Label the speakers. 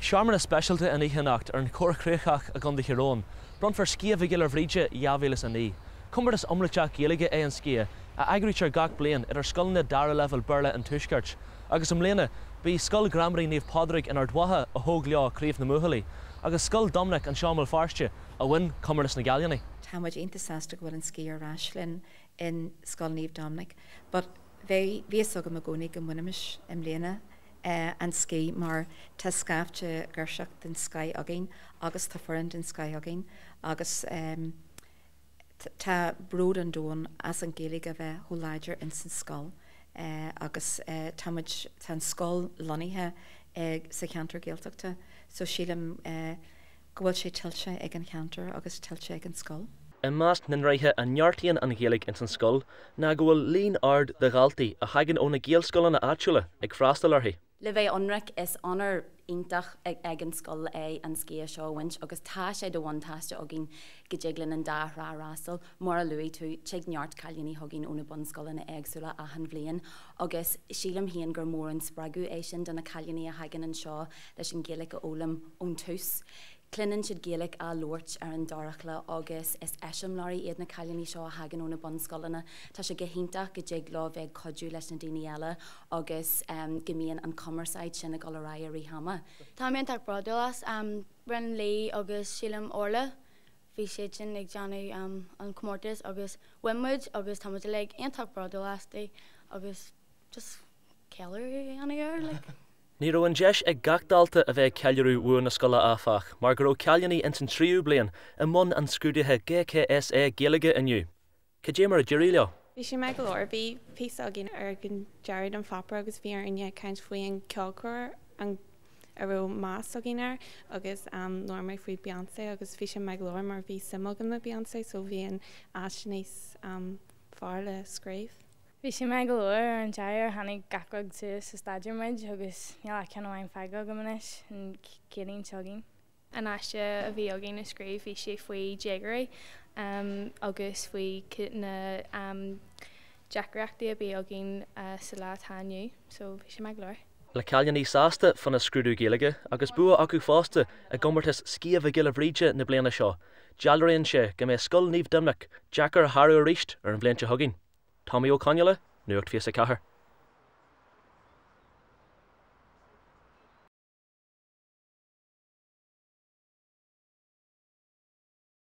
Speaker 1: Ag searmanas speisialta an oíche anocht ar an Chorr Chríochach i gContae Thír Eoghain, bronnfar Sciath Mhic Giolla Bhríde 2009. Comórtas iomráiteach Gaeilge é an Sciath, a eagraítear gach bliain idir scoileanna dara leibhéal Béarla an Tuaiscirt, agus i mbliana b'í Scoil Ghramadaí Naomh Pádraig in Ard Mhacha a thóg leo Craobh na mBuachaillí, agus Scoil Dominic anseo i mBéal Feirste a bhain Comórtas na gCailíní.
Speaker 2: Tá muid iontach sásta go bhfuil an Sciath ar ais linn in Scoil Naomh Dominic, but bhí fhios agam i gcónaí go mbainfimis i mbliana an Sciath mar tá scaifte girseach den scoith againn agus tá foireann den scoith againn agus tá bród an domhain as an Ghaeilge a bheith chomh láidir ins an scoil agus tá muid, tá an scoil lonnaithe sa cheantar Gaeltachta so sílim go bhfuil sé tuillte ag an cheantar agus tuillte ag an scoil.
Speaker 1: I measc na ngnéithe a neartaíonn an Ghaeilge ins an scoil ná go bhfuil líon ard de dhaltaí a thagann ó na Gaelscoileanna áitiúla ag freastal uirthi.
Speaker 3: Le bheith ionraic, is onóir iontach ag an scoil é an sciath seo a bhaint agus tá sé de bhuntáiste againn go dtig linn an dá thrá a fhreastal. Mar a luaigh tú, tig neart cailíní chugainn ó na bunscoileanna éagsúla achan bhliain agus sílim féin gur mór an spreagadh é sin do na cailíní a thagann anseo leis an Ghaeilge a fhoghlaim ón tús. Cluineann siad Gaeilge á labhairt ar an dorchla agus is eiseamláirí iad na cailíní seo a thagann ó na bunscoileanna. Tá sé go hiontach go dtig leo bheith ag cuidiú leis na daoine eile agus go mbíonn an chumarsáid sin ag dul ar aghaidh i rith ama.
Speaker 4: Tá mé iontach bródúil as. Rinne Lee agus sílim Orla, bhí siad sin ag déanamh an comórtas agus bhain muid agus tá muid uilig iontach bródúil astu agus just ceiliúradh a dhéanamh air like.
Speaker 1: Ní raibh an deis ag gach dalta a bheith ag ceiliúradh bhua na scoile áfach, mar go raibh cailíní ins an tríú bliain i mbun an scrúdaithe GCSE Gaeilge inniu. Cad é mar a d'éirigh leo?
Speaker 5: Bhí sé maith go leor. Bhí píosa againn ar an deireadh den pháipéar agus bhí orainne caint faoi an ceolchoir an a raibh meas againn air agus labhair mé faoi Beyonce agus bhí sé maith go leor mar bhí suim agam le Beyonce so bhí an áit níos fearr le scríobh.
Speaker 4: Bhí sé maith go leor ar an deireadh tháinig gach rud suas a staidéar muid agus níl ach ceann amháin fágtha agam anois, an Chéadaoin seo chugainn. An aiste a bhí againn a scríobh bhí sé faoi déagóirí agus faoi na deacrachtaí a bhí againn sa lá atá inniu so bhí sé maith go leor.
Speaker 1: Le cailíní sásta faoina scrúdú Gaeilge agus bua acu fosta i gcomórtas Sciath Mhic Giolla Bhríde na bliana seo, dealraíonn sé go mbeidh Scoil Naomh Doimnic deacair a shárú arís ar an bhliain seo chugainn. Tomaí Ó Conghaile, Nuacht 24.